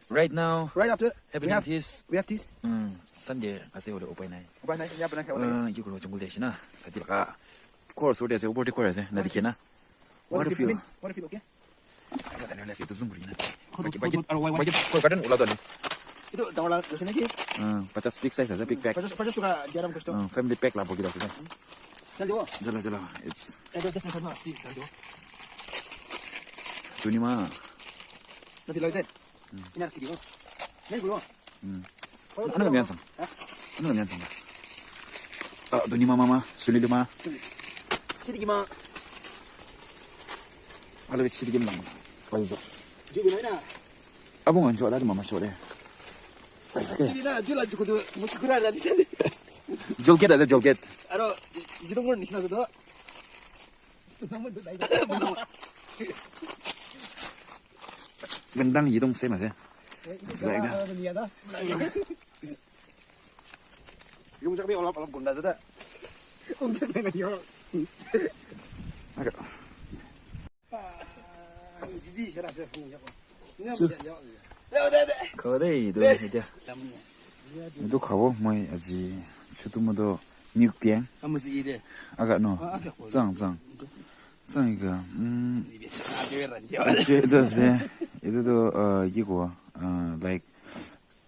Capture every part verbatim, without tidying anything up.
Right now, right after, we happening have this, we have this. Mm, Sunday, ase hoile upai nai. Upai nai, yapü na kya hoile. Uh, yukro jungle de shi na. Sadi laka. Course hoile ase, upor de course ase, nadi kena. What do you feel? What do you feel, okay? Ito zoom kuri na. Koi, koi, koi, koi, koi, koi, koi, ula to ni. Ito dangor la, ase na ki? Uh, pachas big size ase, big pack. Pachas, pachas toka diya dam kosto. Uh, family pack la bogi da ase. Jalo. Jalo, jalo. It's. Ito, ito, ito, ito, ito. Tuni ma. Nabi loy de. Hmm. Inar kiri ko. Neng kulo. Hmm. Ano kami ansam? Ha? Ano kami ansam? Ah, doni mama ma, suli luma. Sidi kima. Alo sidi kima. Paisa. Jugo na na. Abong anjo ada mama shole. Paisa ke. Sidi na, jula jugo tu, muskura na. Jolket ada jolket. Aro, jidong mo nishna tu. Bendang yidong same ase. It's like that. Yung sa kami, olap, olap gunda sa ta. Yung sa kami, yo. Okay. Kawade, itu, itu. Itu khabo, moi aji, chutu modo, mukbang. Aga no. Tsang, tsang. Tsang ika, mm. Ache, itu ase. Itu to, uh, ki kowa, uh, like,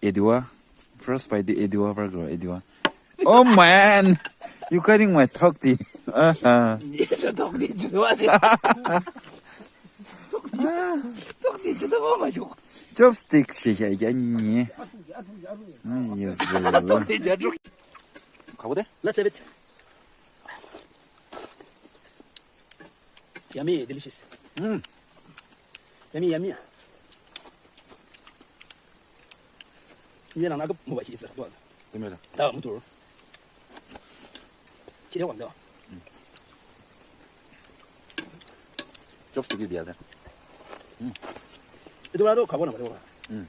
Edua. First bite di Edua, burger Edua. Oh man! You cutting my tokti. Uh-huh. Ni sa tokti, chuwa di. Tokti, chuwa ma yo. Chopstick shi ya ya ni. Ay, yes. Tokti, chuwa. Khabo de? Let's have it. Yummy, delicious. Mm. Yummy, yummy. Yie nang na ke mo ba hi sa to. Demi da. Da mo to. Ki de wang de. Mm. Chopstick bi ya de. Mm. Itu la to khabo na ba de. Mm.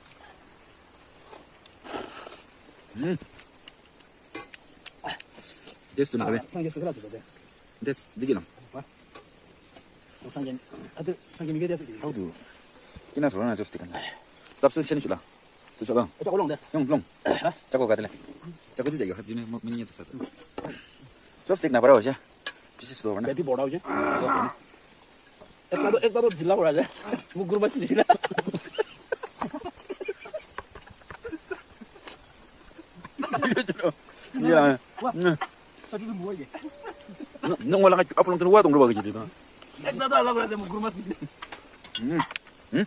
Mm. Taste to na be. Sangye sikla to de. Taste digi lang. Wa. Sangye. Atu sangye mi be de. How do? Ina to na chopstick na. Chopstick sheni chula. Tu chula. Ata ko long de. Long long. Ha? Chako ka de le. Chako ji jayo. Jine mo ni ta sa. Chopstick na bara ho ja. Pieces to na. Baby bora ho ja. Ekta to, ekta to jila kora ase. Mugur masi jila. Ya. Nang wala ka apolong tunu wa tong ro ba ka jila. Ekta to ala kora ase mugur masi. Hmm. Hmm?